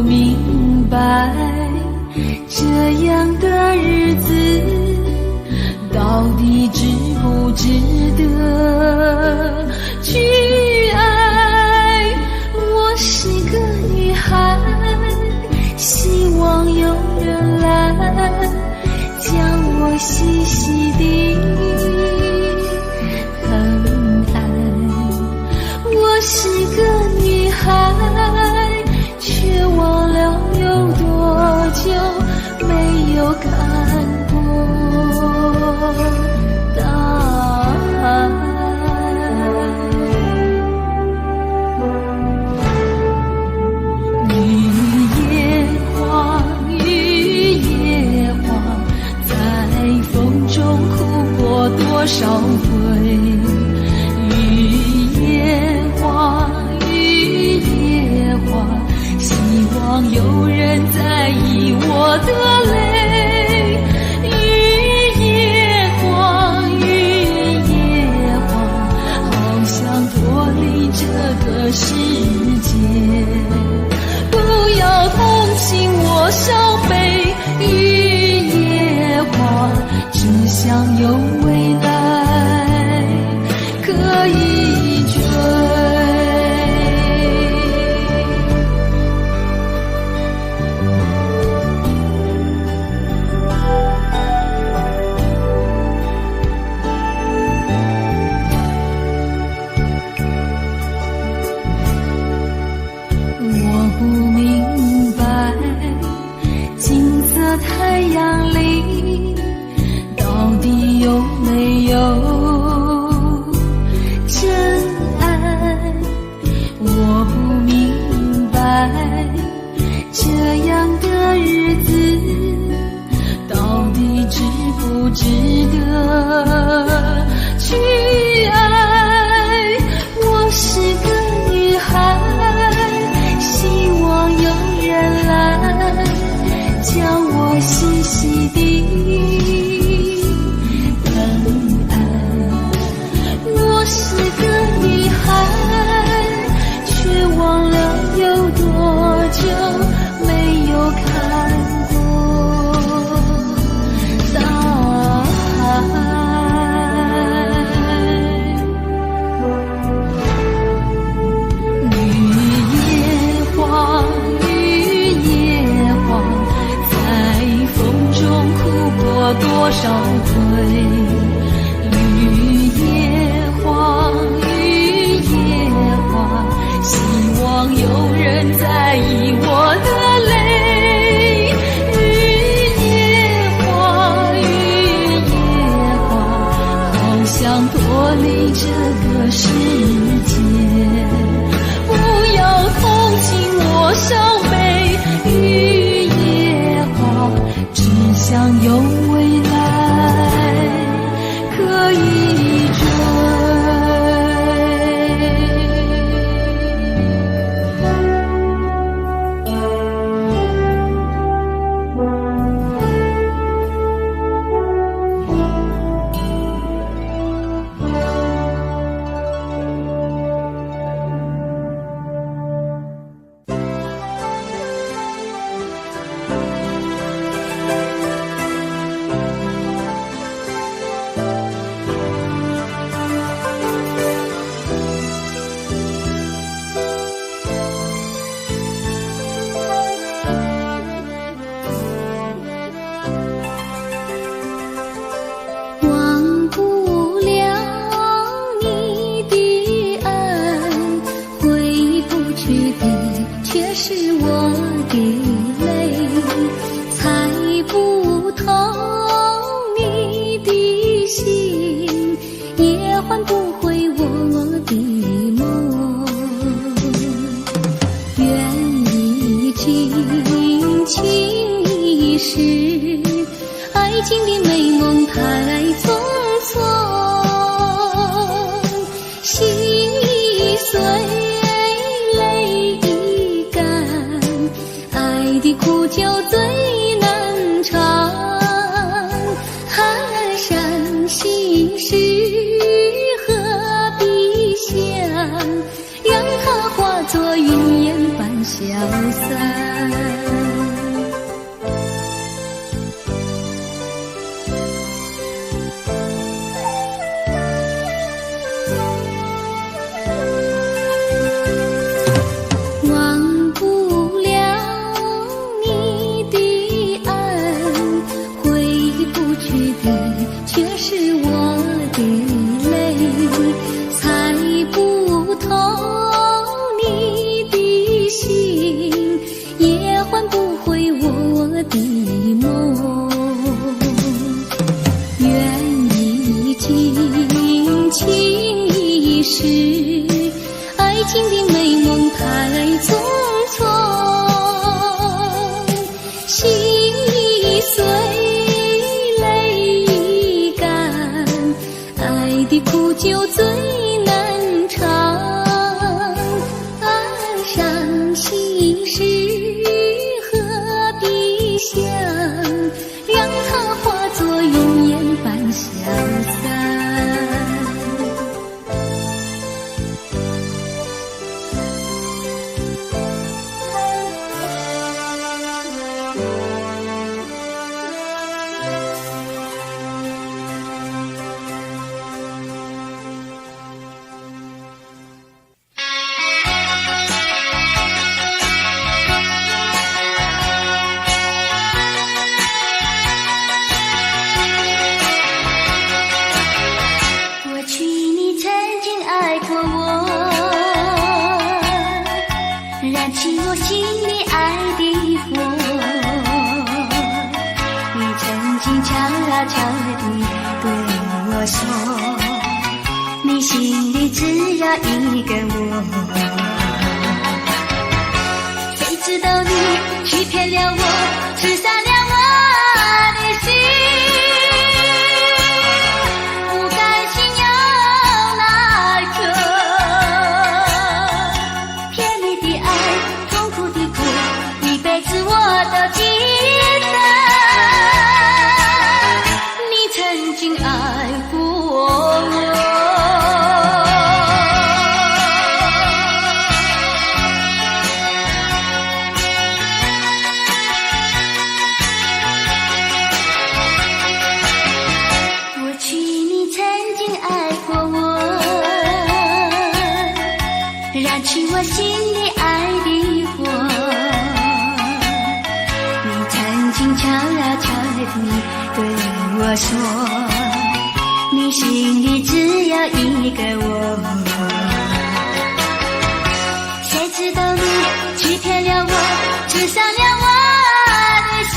明白，這樣的日子到底值不值得去愛？我是個女孩，希望有人來將我細細地疼愛。我是個女孩，卻忘了有多久沒有看過大海。雨夜花，雨夜花，在風中哭過多少回？雨夜花，雨夜花，希望有人在意我的淚。雨夜花，雨夜花，好想脫離這個世界。不要同情我傷悲，雨夜花，只想有未來可以追。我不明白，金色太陽裡到底有沒有真愛？我不明白，這樣的日子到底值不值得去愛？我是個女孩，希望有人來將我細細地疼愛。我是個女孩，卻忘了有多久沒有看過大海。雨夜花，雨夜花，在風中哭過多少回？雨夜花，雨夜花，希望有人在意我的淚。雨夜花，雨夜花，好想脫離這個世界。不要同情我傷悲，雨夜花，只想有未來可以追。忘不了你的愛，揮不去的卻是我的淚，猜不透你的心，也喚不回我的夢。緣已盡，情已逝，愛情的美夢太匆匆，心已碎，淚已乾，愛的苦酒最難嘗。寒山心事何必想，讓它化作雲煙般消散。時，愛情的美夢太匆匆，心已碎，淚已乾，愛的苦酒最難嘗。啊，傷心事何必想，讓它化作雲煙般消散。過去你曾經愛過我，燃起我心裡愛的火。你曾經悄悄地對我說，你心裡只有一個我。誰知道你欺騙了我，刺傷了我的心。不甘心又奈何，甜蜜的愛，痛苦的苦，一輩子我都記得。你曾經愛過我。過去你曾經愛過我，燃起我心裡愛的火。你曾經悄悄地對我說，你心裡只有一個我。誰知道你欺騙了我，刺傷了我的心。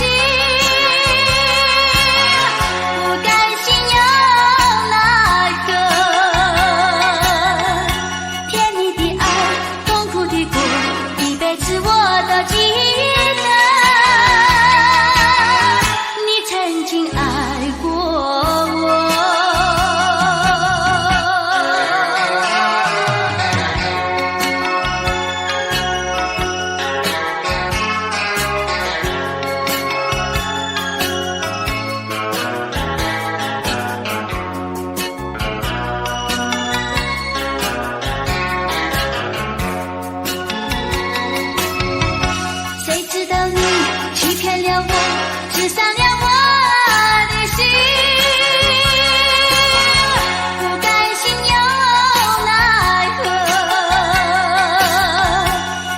不甘心又奈何，甜蜜的愛，痛苦的苦，一輩子我都記得。你曾經愛過我。誰知道你欺騙了我，刺傷了我的心。不甘心又奈何，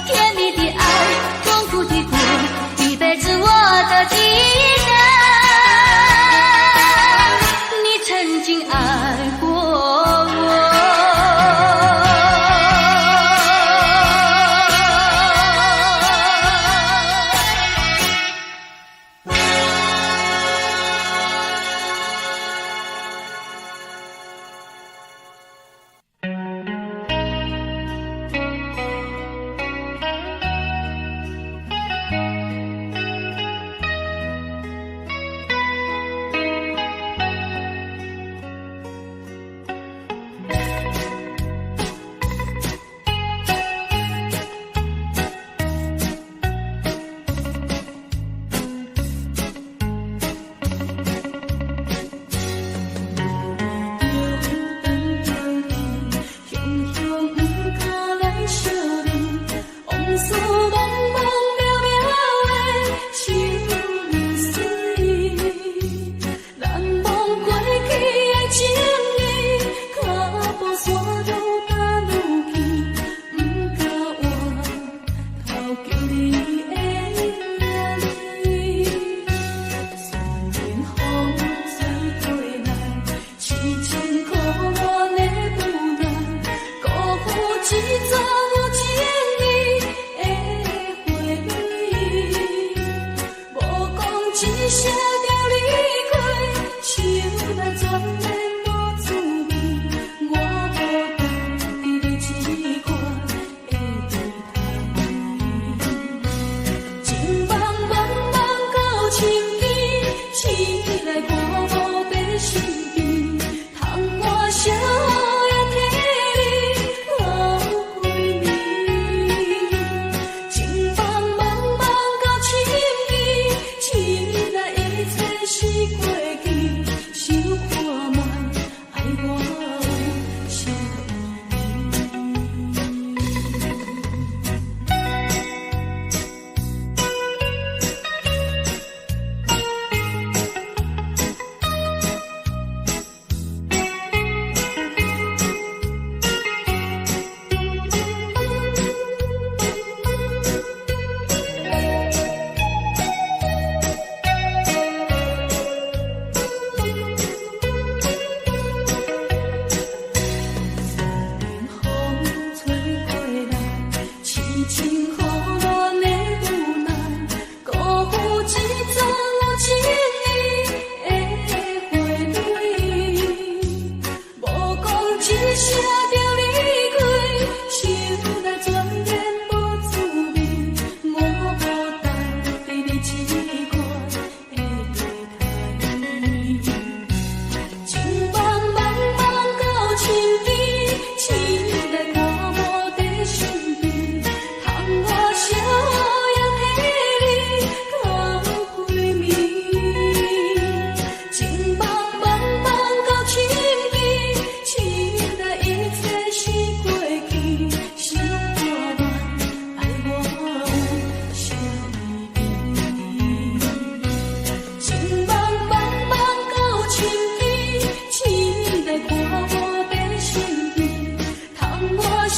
甜蜜的愛，痛苦的苦，一輩子我都記得。你曾經愛過我。雄雄毋敢來相認，往事茫茫渺渺的像水，難忘過去的情誼，腳步煞愈踏愈緊，毋甘回頭叫你的名字。雖然風吹過來，痴情苦戀的無奈，辜負這段有情義的回憶。無講一聲就離開，手內全然無滋味，我無當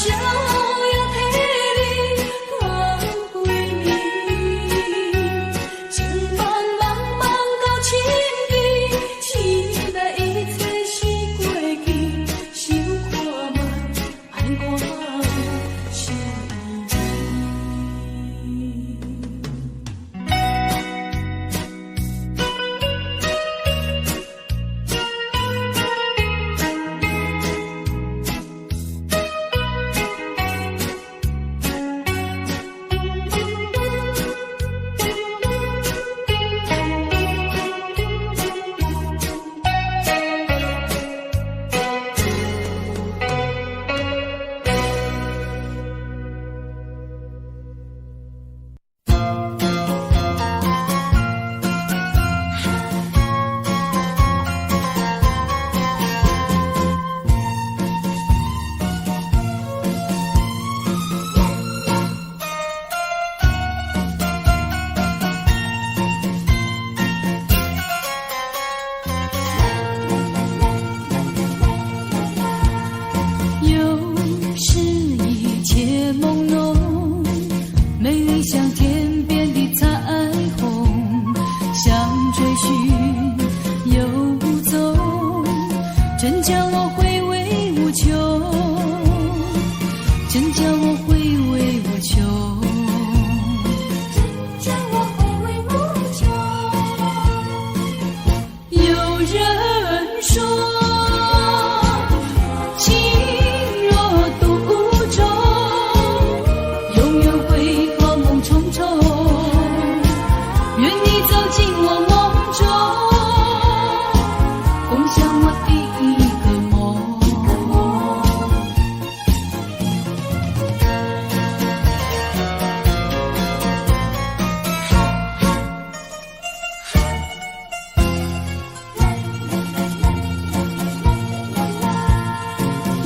笑也替你讲几暝。情茫茫茫到深边，醒来一切是过去，想看覓，愛我有啥意義？有時一切朦朧，美麗像天邊的彩虹，想追尋又無蹤，真叫我回味無窮，真叫我回味無窮。真叫我回味無窮。有人說，情若獨鍾，永遠會噩夢重重。願你走進我夢中，共享我第一個夢。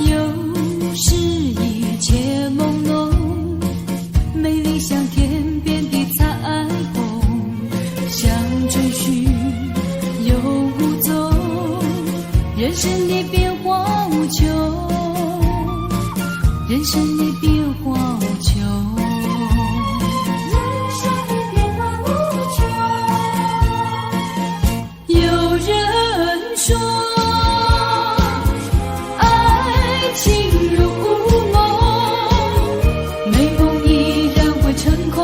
有時一切朦朧，美麗像天邊的彩虹，想追尋又無蹤，人生的變化無窮，人生的變化無窮。人生的變化無窮。有人說，愛情如夢，美夢依然會成空。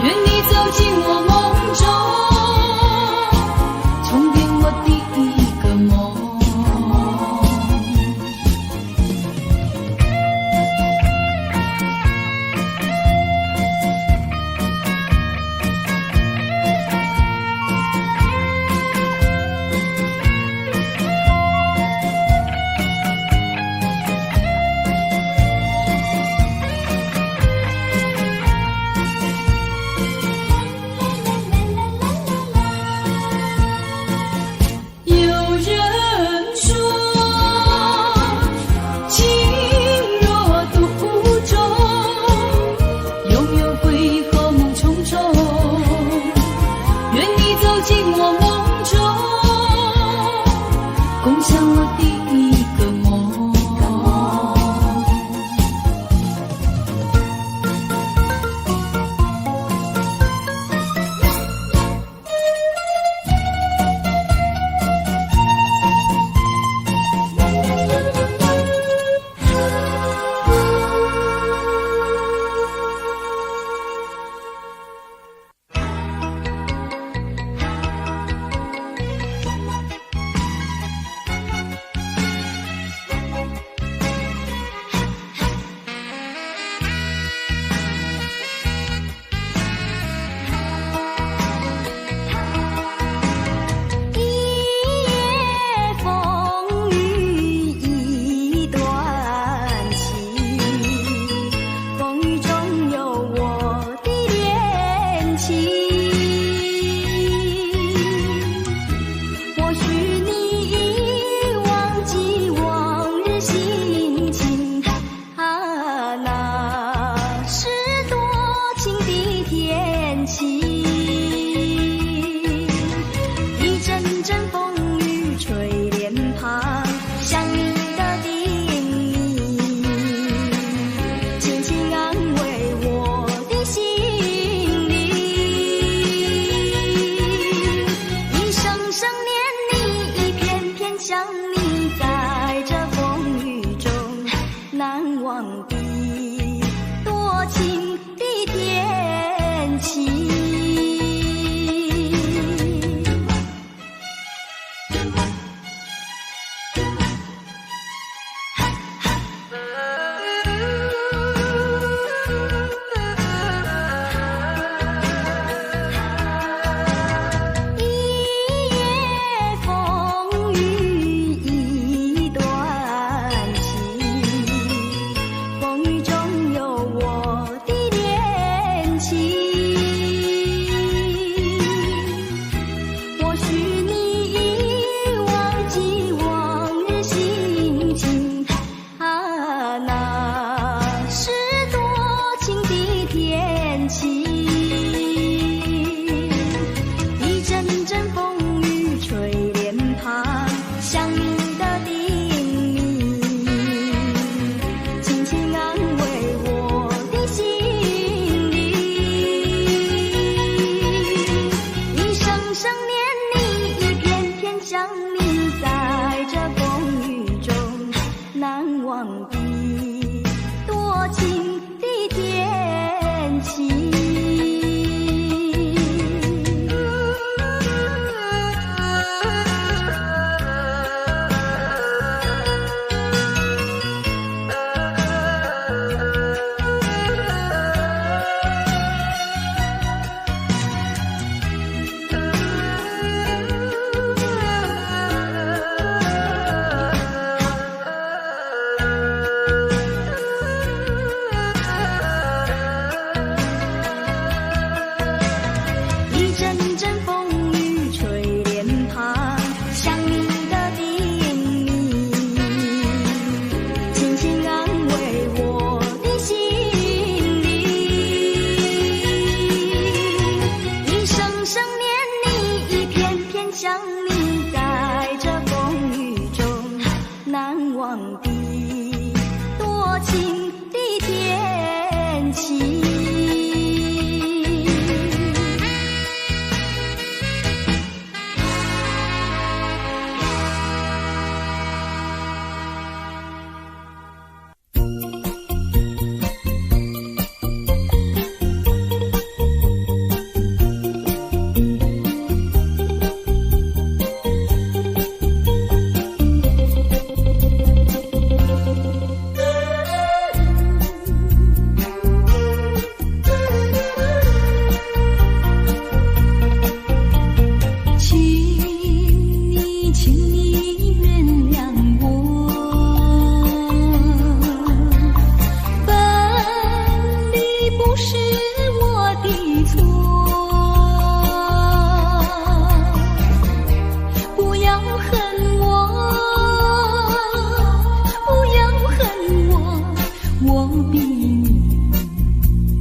願你走進我夢中，重點我第一個夢。忘的多情的天气。一陣陣風雨吹臉龐，想你的叮嚀，輕輕安慰我的心靈。一聲聲念你，一片片想你，在這風雨中難忘的多情的天氣。請你，請你原諒我，分離不是我的錯，不要恨我，不要恨我，我比你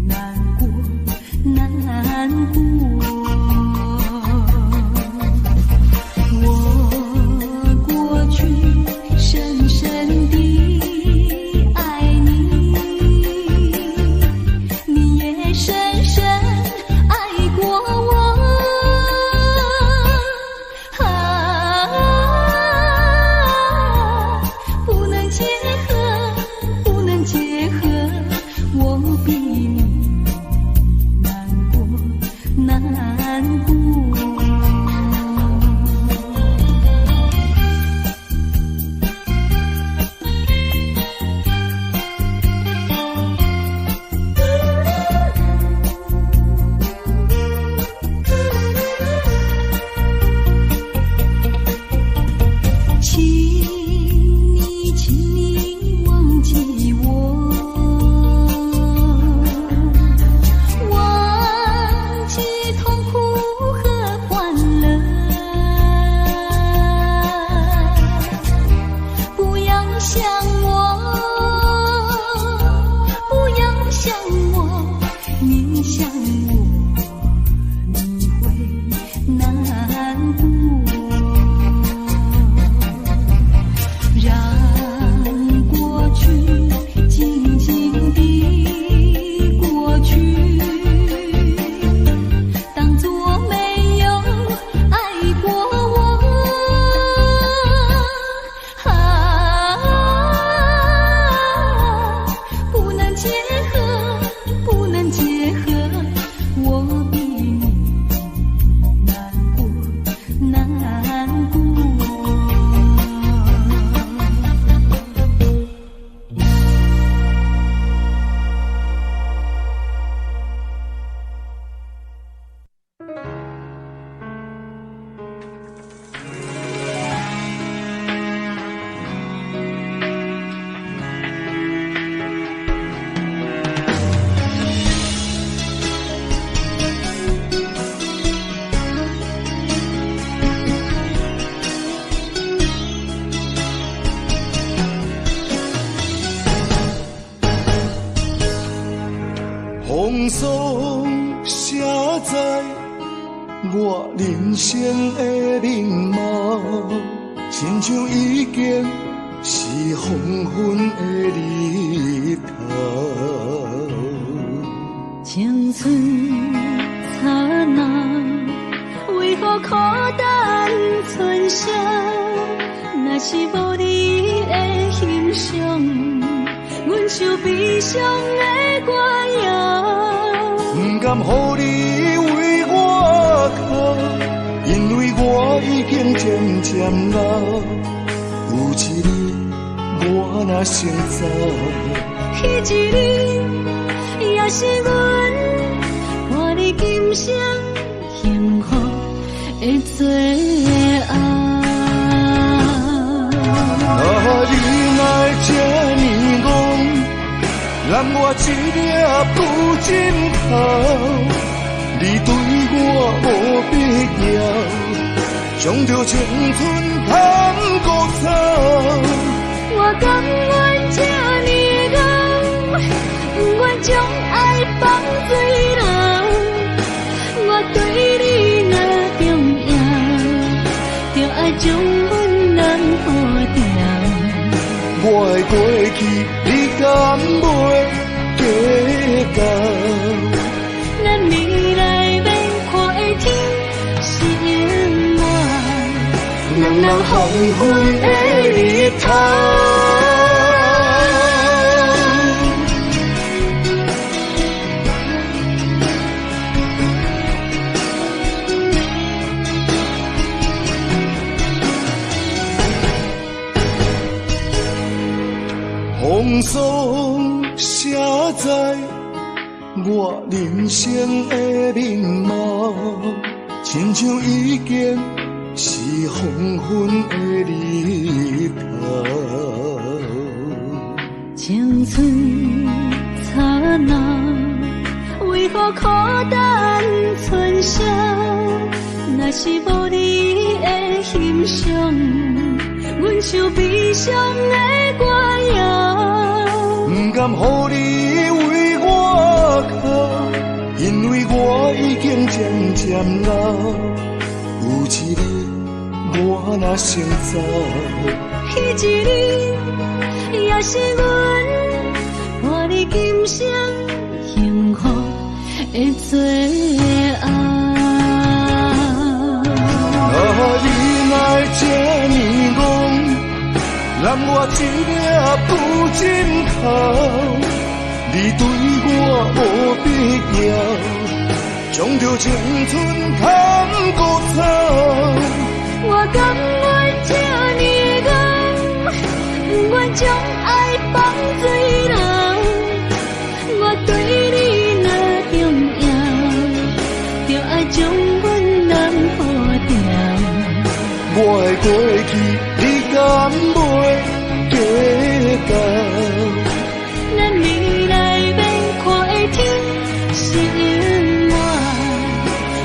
難過，難過。我過去深深地愛你，你也深深愛過我。啊，不能結合，不能結合，我比你難過，難過。請你，請你忘記我，忘記痛苦和歡樂，不要想我，不要想我，你想我，你會難過。讓過去靜靜地過去，當作沒有愛過我。啊，不能結合，不能結合，我比你難過，難過。風霜寫在我人生的面貌，親像已經是黃昏的日頭。青春燦爛，為何苦等春宵？若是無你的欣賞，像悲傷的歌謠。毋甘予你為我哭，因為我已經漸漸老。有一日我若先走，彼一日也是阮伴你今生幸福的最後。啊，你哪會這呢戇，攬我一粒布枕頭，你對我無必要，將著青春趁孤草。我甘願這呢厚，不願將愛放水流。我對你若重要，就愛將阮攬好牢。我的過去，你敢袂計較？咱未來欲看的天是永遠，兩人黃昏的日頭。風霜寫在我人生的面貌，親像已經是黃昏的日頭。青春燦爛，為何苦等春宵？若是無你的欣賞，阮像悲傷的歌謠。毋甘予你為我哭，因為我已經漸漸老。有一日我若先走，彼一日也是阮伴你今生幸福的最後。啊，你哪會這呢戇，攬我一粒布枕頭，你對我無必要，將著青春趁孤草。我甘願這呢厚，不願將愛放水流。我對你若重要，就愛將阮攬好牢。我的過去，你敢袂計較？咱未來欲看的天是永遠，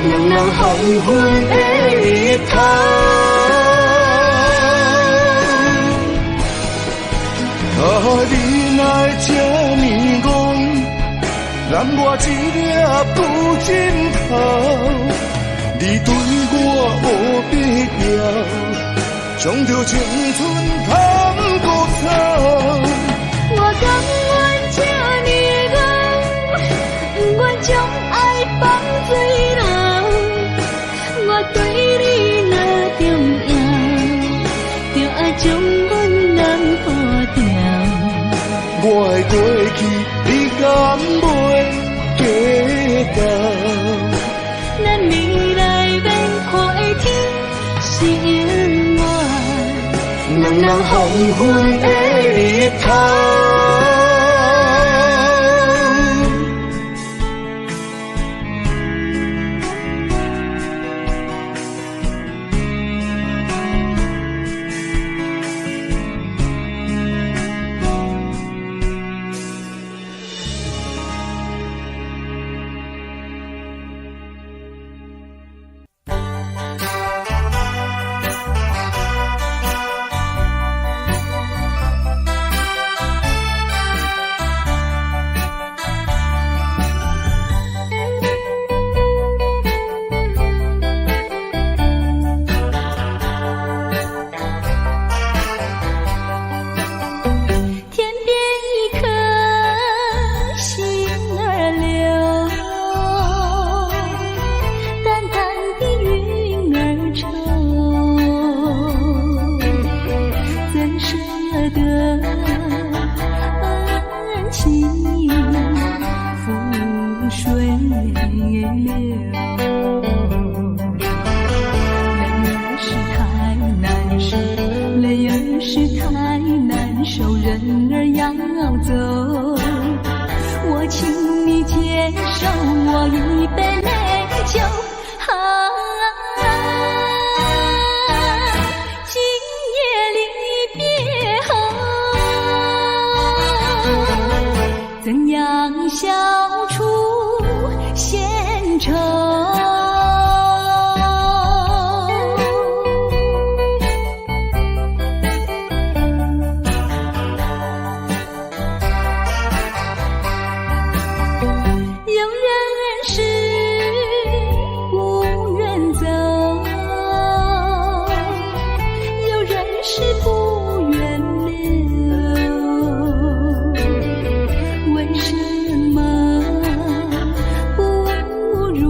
兩人黃昏的日頭。啊，你哪會這呢戇，攬我一粒布枕頭，你對我無必要，將著青春趁孤草。我甘願這呢厚，不願將愛放水流。我對你若重要，就愛將阮攬好牢。我的過去，你敢袂計較？咱未來欲看的天是永遠，兩人黃昏的日頭。走。我請你接受我一杯美酒。啊，今夜離別後，怎樣消除閒愁？有人是不願走，有人是不願留。為什麼不如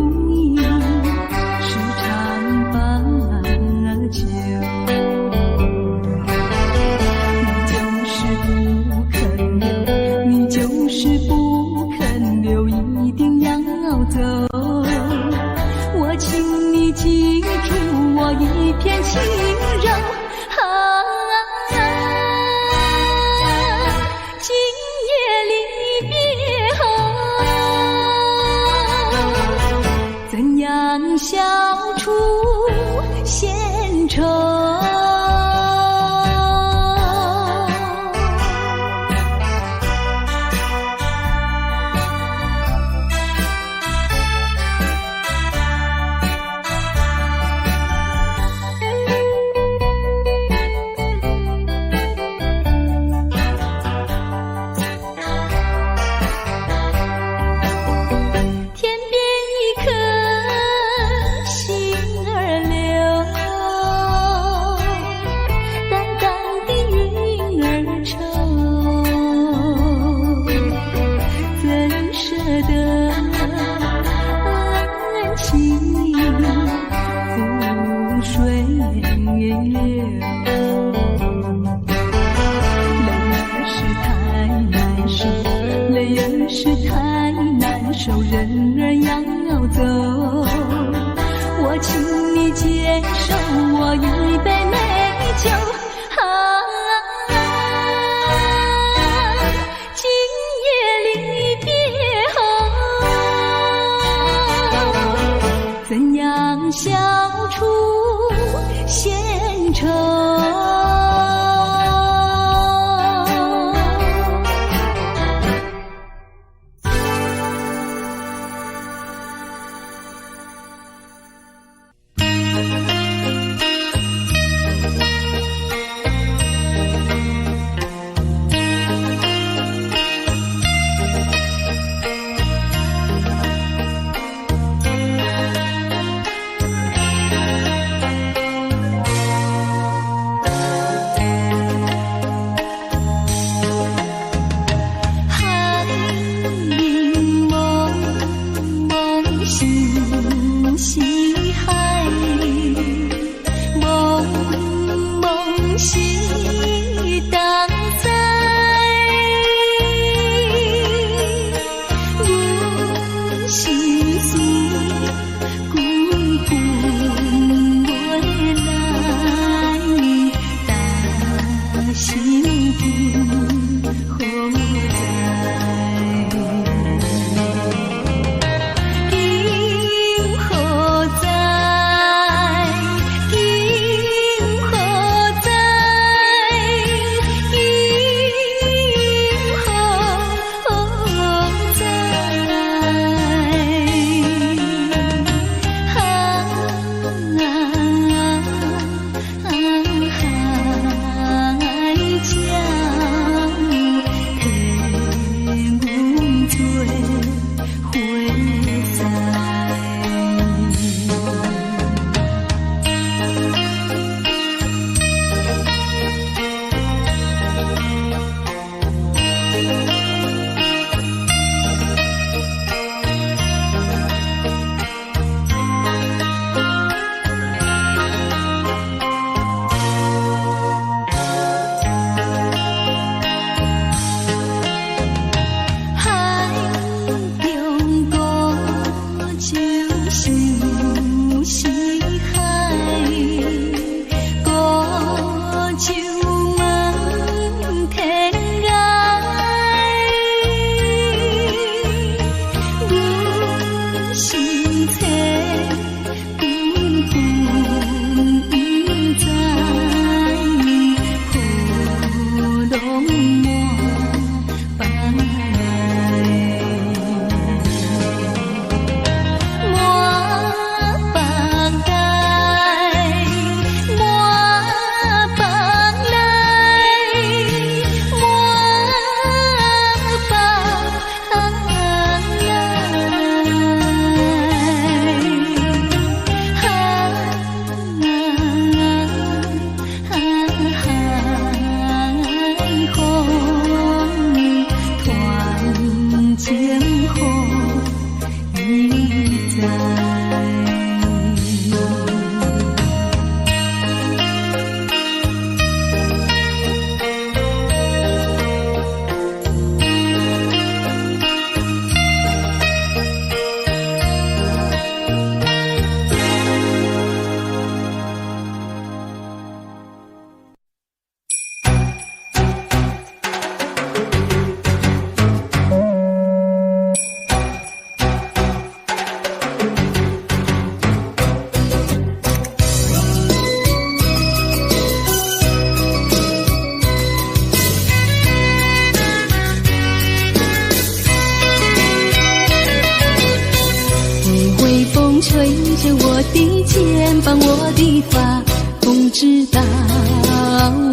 着我的肩膀，我的發，風知道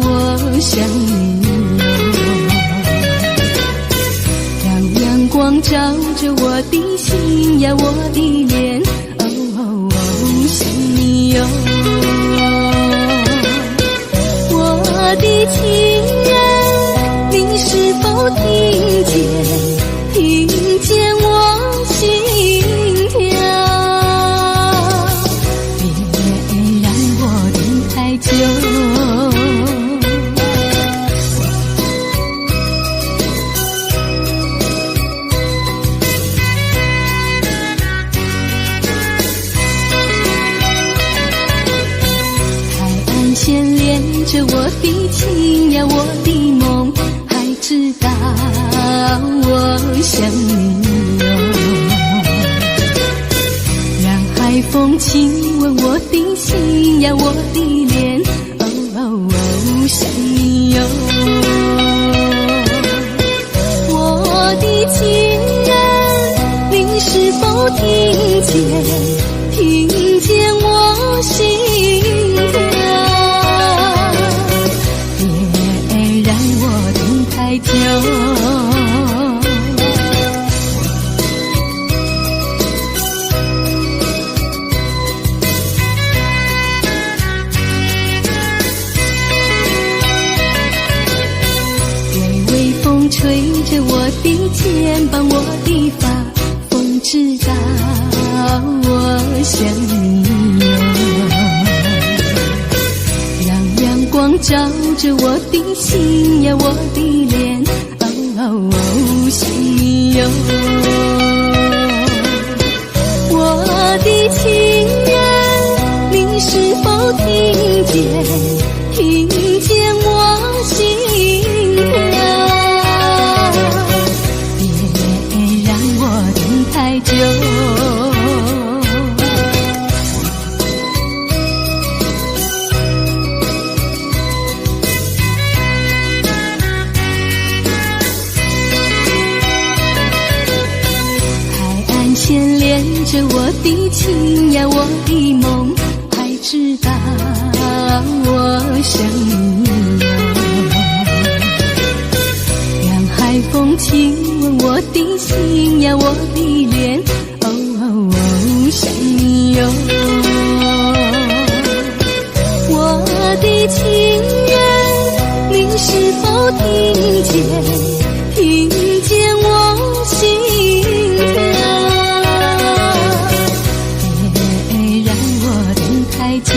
我想你喲。讓陽光照着我的心呀，我的臉，哦哦哦，想你喲。我的情人，你是否聽見？聽見我心跳？別讓我等太久。海岸線連着我的情呀，我的夢，還知道我想你喲。讓海風親吻我的心呀，我的臉，哦哦哦，想你喲。我的情人，你是否聽見？聽見我心跳？別讓我等太久。對微風吹着我的肩膀，我的髮，風知道我想你喲。讓陽光照着我的心呀，我的臉，哦哦哦，想你喲。我的情人，你是否聽見？聽見我心跳？別讓我等太久。海岸線連着我的情呀，我的夢，還知道我想你喲。讓海風親吻我的心呀，我的臉，哦哦哦，想你喲。我的情人，你是否聽見？聽見我心跳？別讓我等太久。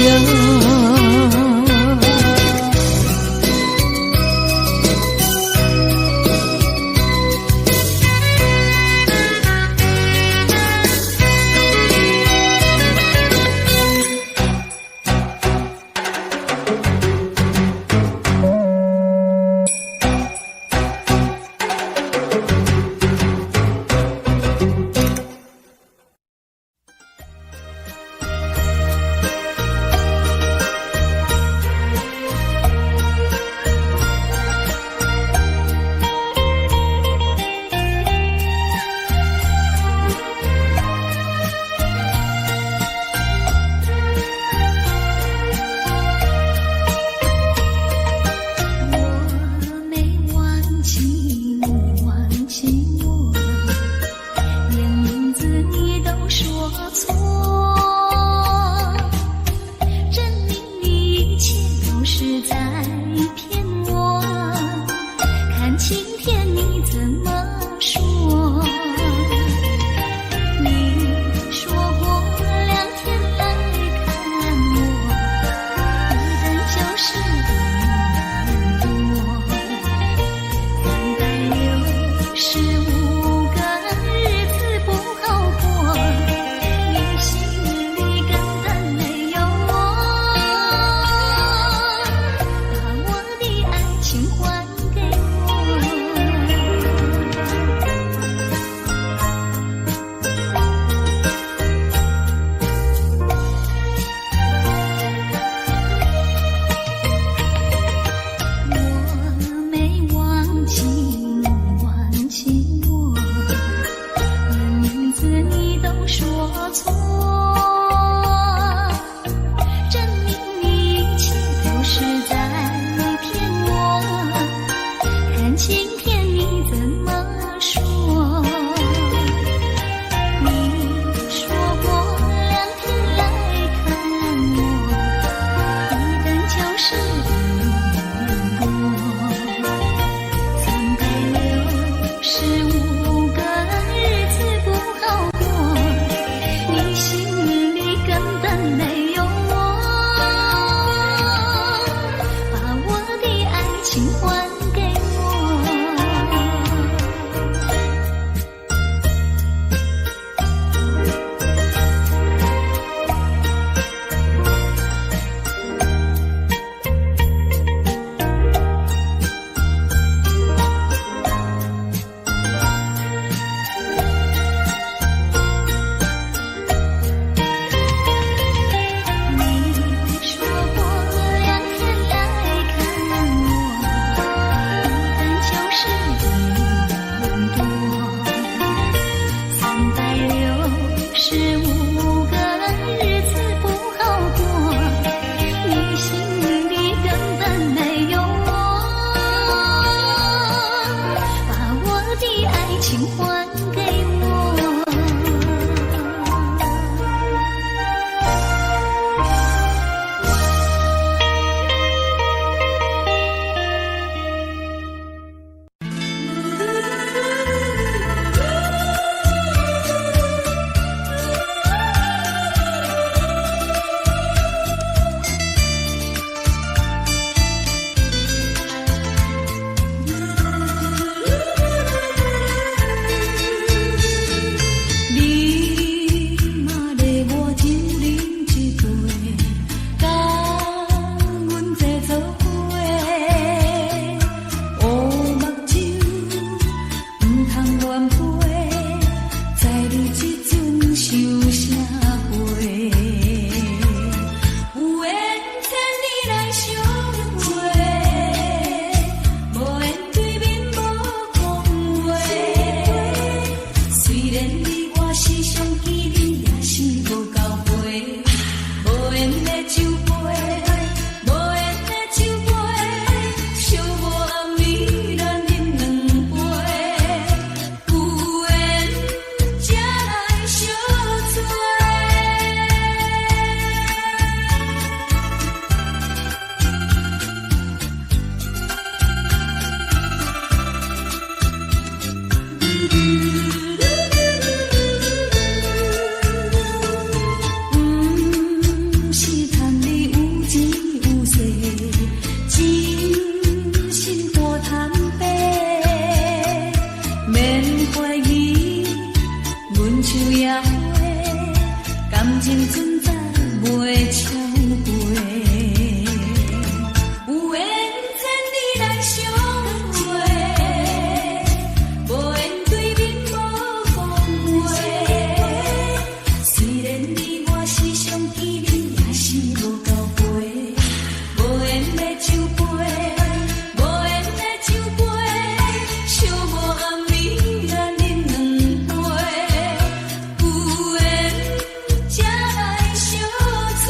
我沒忘記你，忘記我，連名字你都說錯，證明你一切都是在騙我。看青天你怎麼說？你說過兩天來看我，一等就是一年多。365個日子不好過，你心裡根本沒有我，把我的愛情還給我。我沒忘記你，忘記我，五個日子不好過，你心裡根本沒有我，把我的愛情還給我。你說過兩天來看我，一等就是一年多，365個日子不好過，你心裡根本沒有我，把我的愛情還給我。你嘛咧我酒啉一杯，佮阮坐做伙，烏目睭毋通亂飛，知你這陣想啥話？有緣千里來相會，無緣對面無講話。雖然你我時常見面，也是無交陪。無緣的酒杯，無緣的酒杯，小無暗暝咱飲兩杯。有緣才來相找。毋是趁你有錢有勢，真心大坦白，免懷疑，阮樹也花，感情存在袂超過。有緣千里來相會，無緣對面無講話。雖然你我時常見面，也是無交陪。無緣的酒杯，無緣的酒杯，小無暗暝咱飲兩杯。有緣才來相找。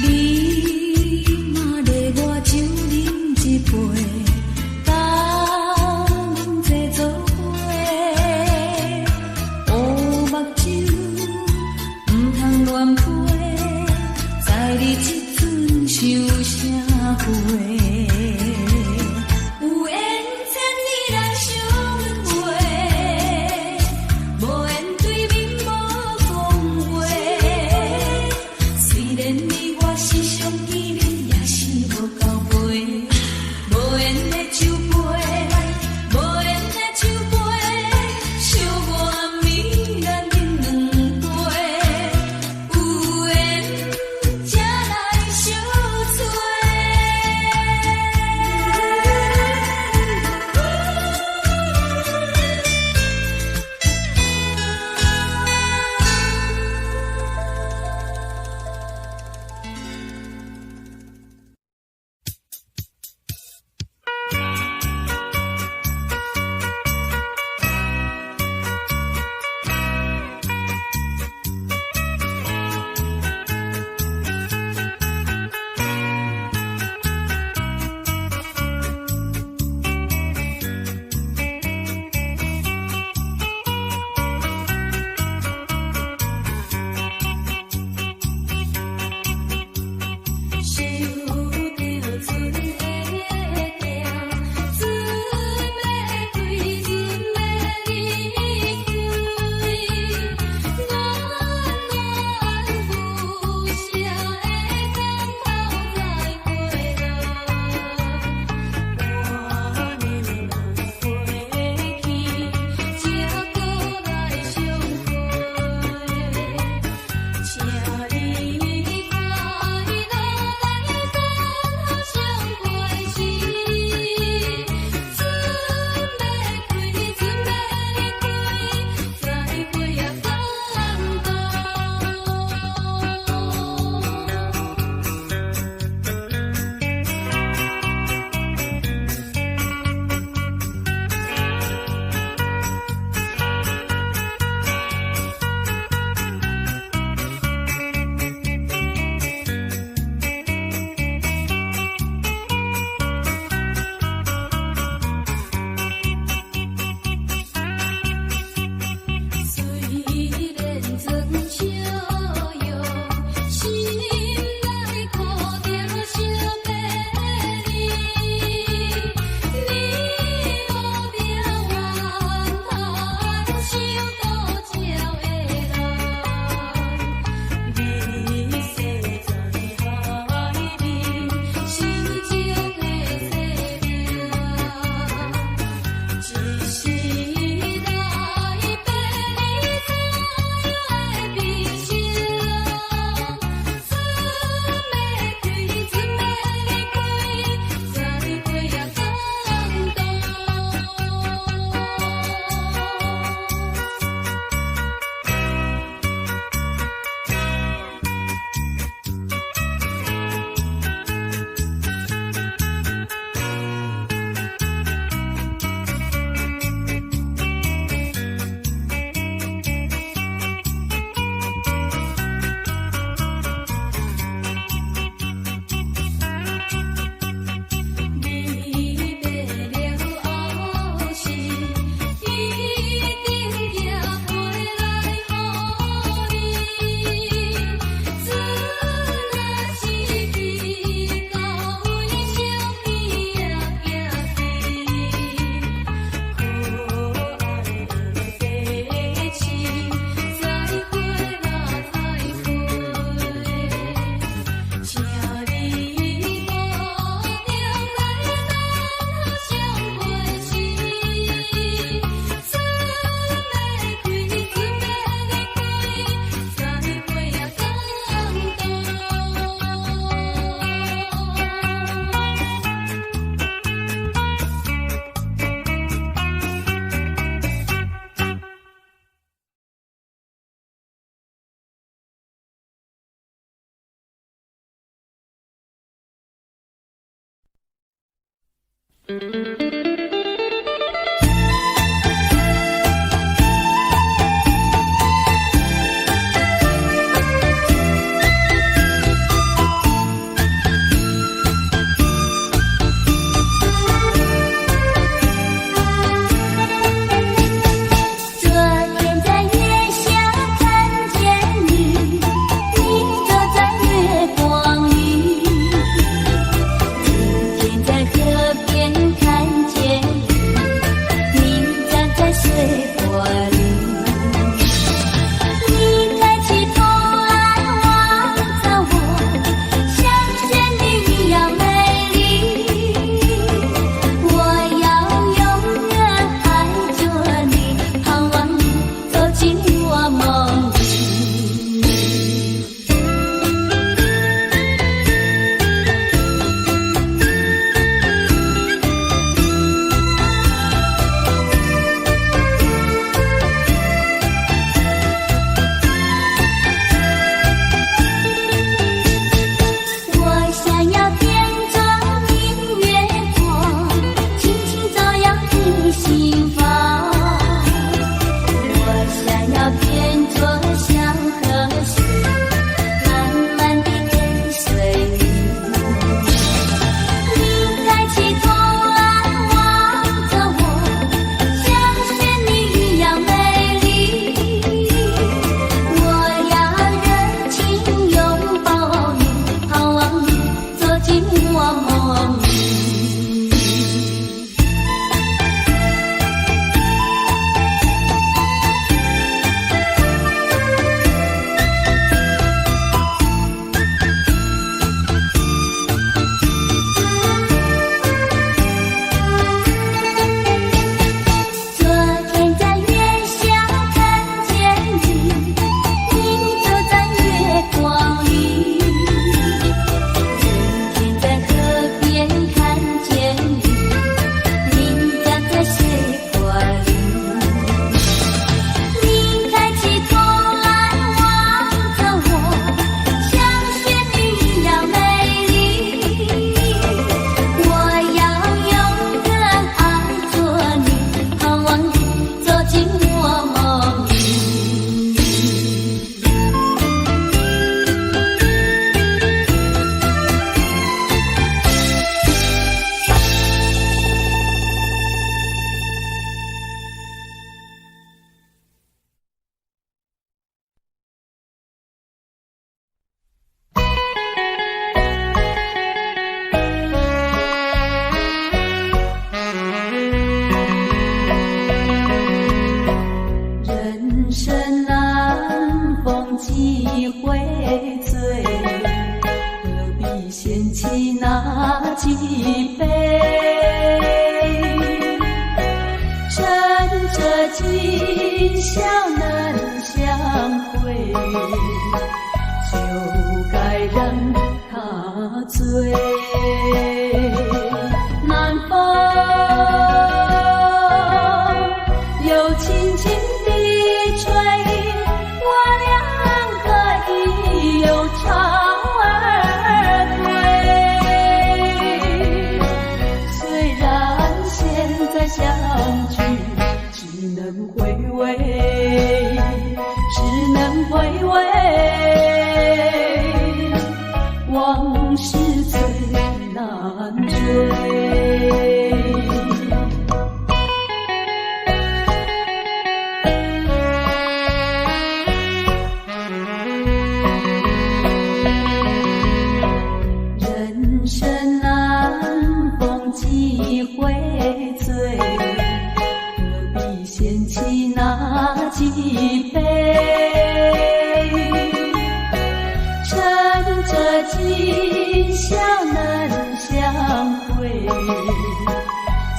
你嘛咧我酒啉一杯，佮阮坐做伙，烏目睭毋通亂飛，知你這陣想啥話？有緣千里來相會，無緣對面無講話。雖然你我時常見面，也是無交陪。無緣的酒杯，無緣的酒杯，小無暗暝咱飲兩杯。有緣才來相找。昨天在月下看見你，你坐在月光裡。今天在河邊看見你，你站在水波裡。你抬起頭來望著我，像仙女一樣美麗。我要永遠愛著你，盼望你走進我夢裡。我想要變作明月光，輕輕照耀你心房。我想要變作小河水，慢慢地跟隨你。你抬起頭來望著我，像仙女一樣美麗。我要熱情擁抱你，盼望你走進我夢裡。昨天在月下看見你，你坐在月光裡。今天在河邊看見你，你站在水波裡。你抬起頭來望著我，像仙女一樣美麗。我要永遠愛著你，盼望你走進我夢裡。人生難逢幾回醉，何必嫌棄那幾杯？趁著今宵能相會，就該讓他醉。南風又輕輕地吹，我倆可以有巢而歸。雖然現在相聚，只能回味，只能回味，往事最難追。人生難逢幾回醉，何必嫌棄那幾杯？趁著今宵能相會，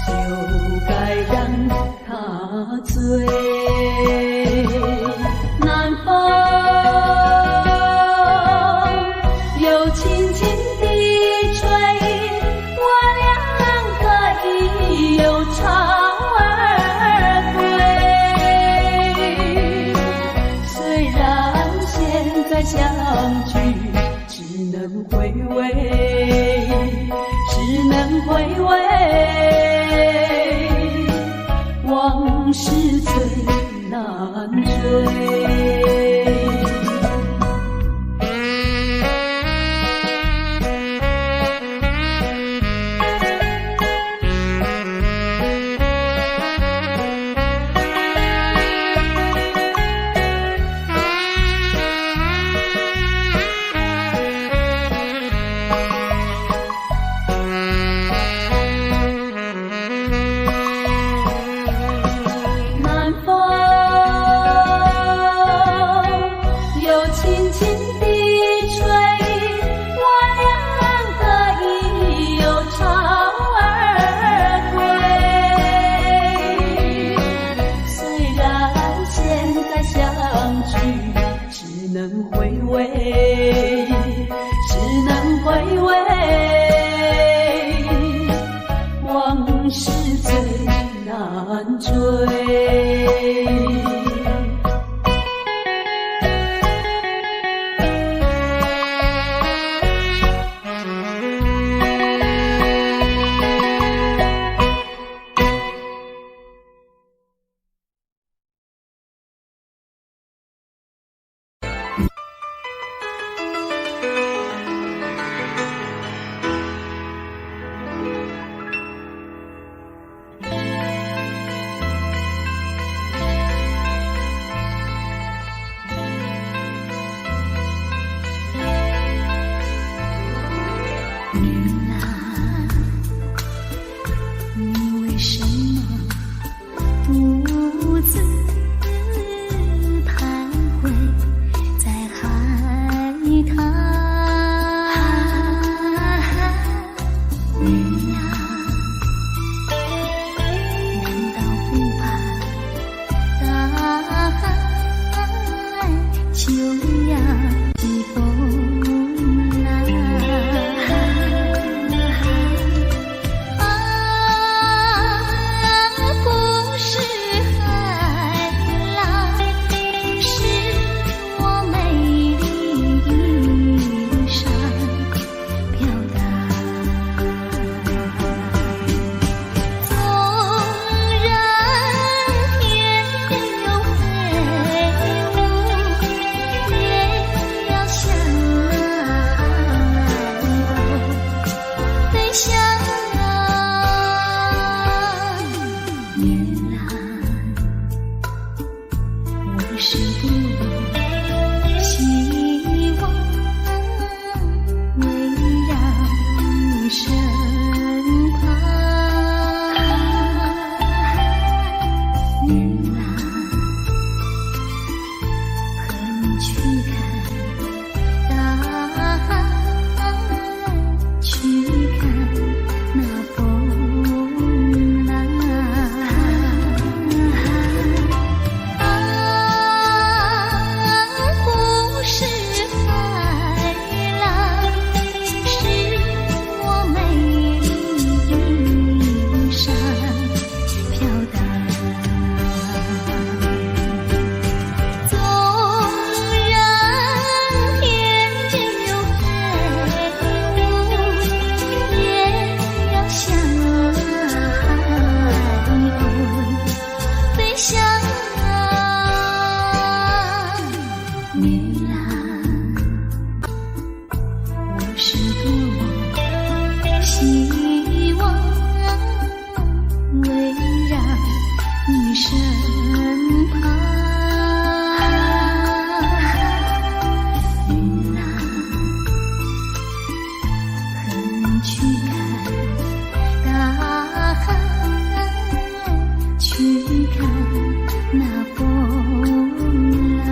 就該讓他醉。南風又輕輕地吹，我倆可以有巢而歸。雖然現在相聚，只能回味，只能回味。的吹，我倆個已有巢兒歸。雖然現在相聚，只能回味，只能回味，往事最難追。女郎，你為什麼獨自徘徊在海灘？女郎，難道不怕大海就要起風浪？啊，不是海浪，是我美麗衣裳飄蕩。縱然天邊有黑霧，也要向海鷗飛翔。女郎，我是多麼希望圍繞你身旁。女郎，和你去看大海，去看那風浪。啊，不是海浪，是我美麗衣裳飄蕩。縱然天邊有黑霧，也要向海鷗飛翔。女郎，我是多麼希望圍繞你身旁。女郎，和你去看大海，去看那風浪。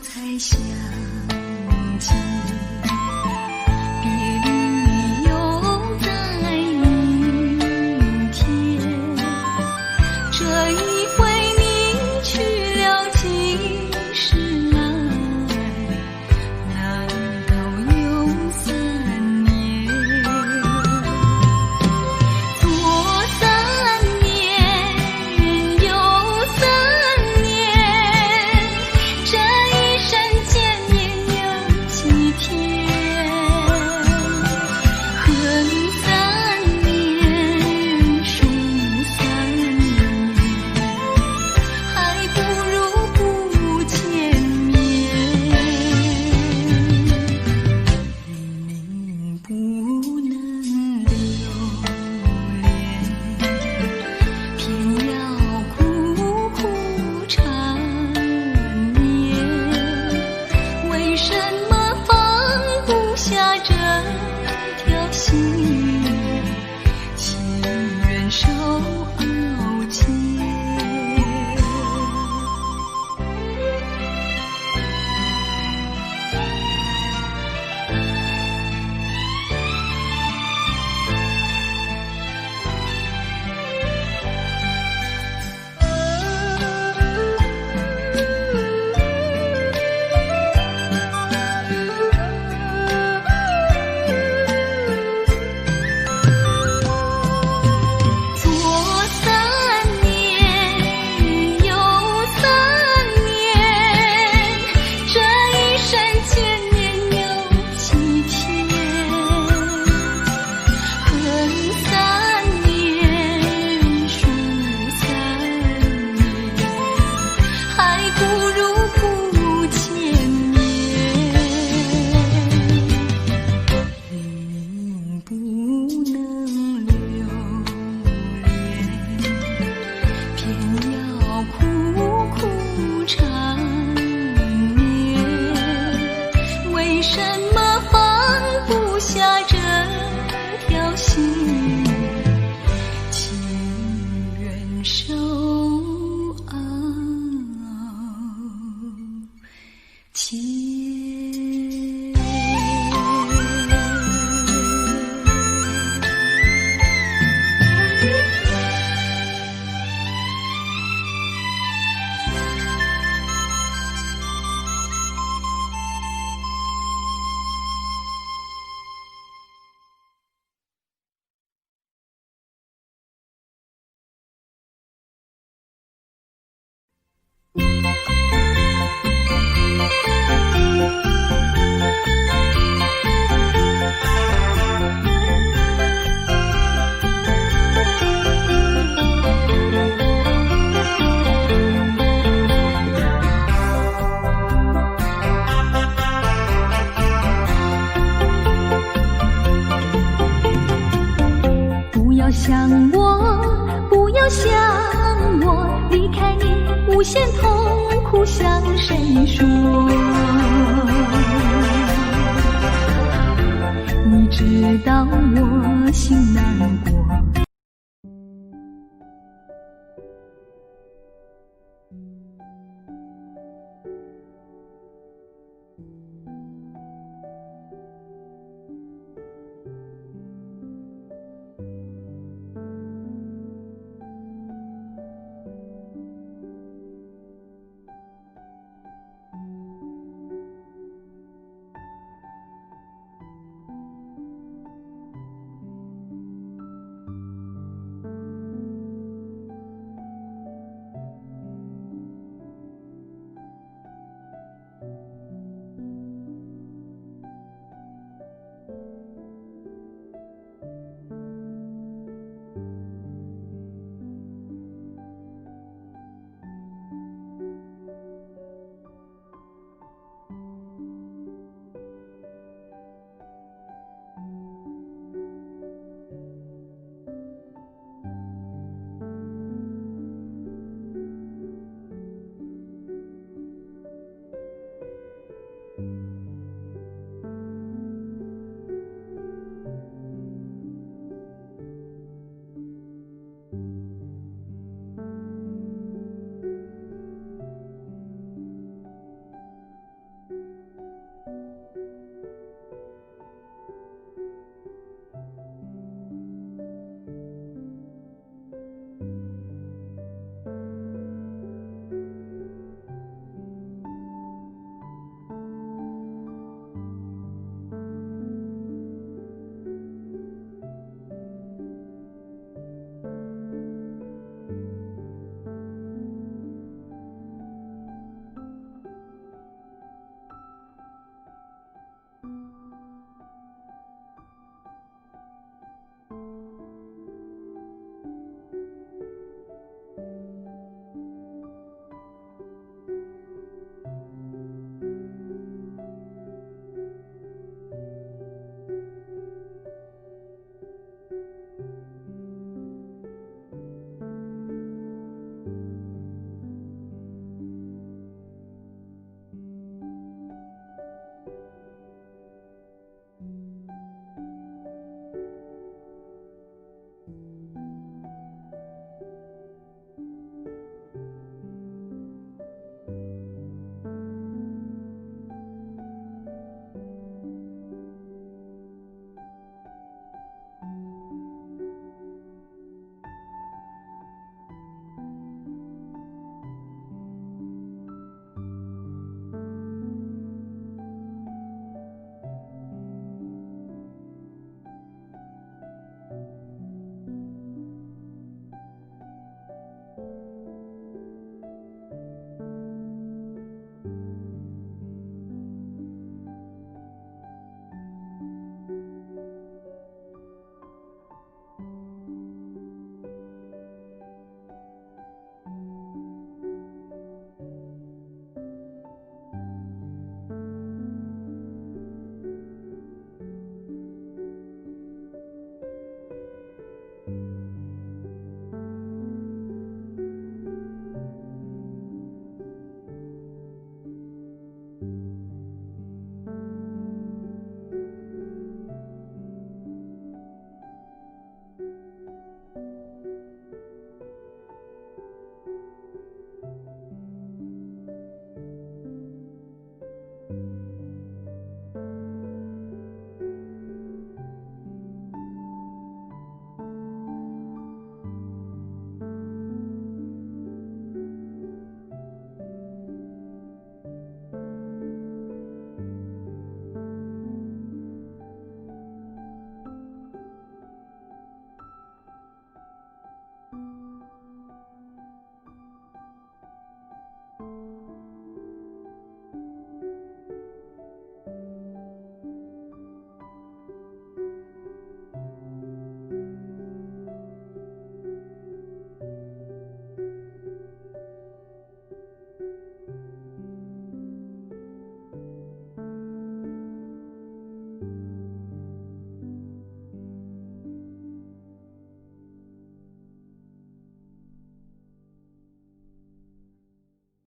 才想起，別離又在明天。這一回你去了幾時來？難道又三年？左三年，右三年，這一生見面有幾天？恨三年，數三年，還不如不見面。明明不能留戀，偏要苦苦纏綿。為什麼放不下這條心？情願受熬煎。左三年，右三年，這一生見面有幾天？恨三年，數三年，還不如不見面。明明不能留戀，偏要苦苦纏綿。為什麼放不下這條心？情願受熬煎。不要想我，不要想我，離開你無限痛苦，向誰說？你知道我心難過，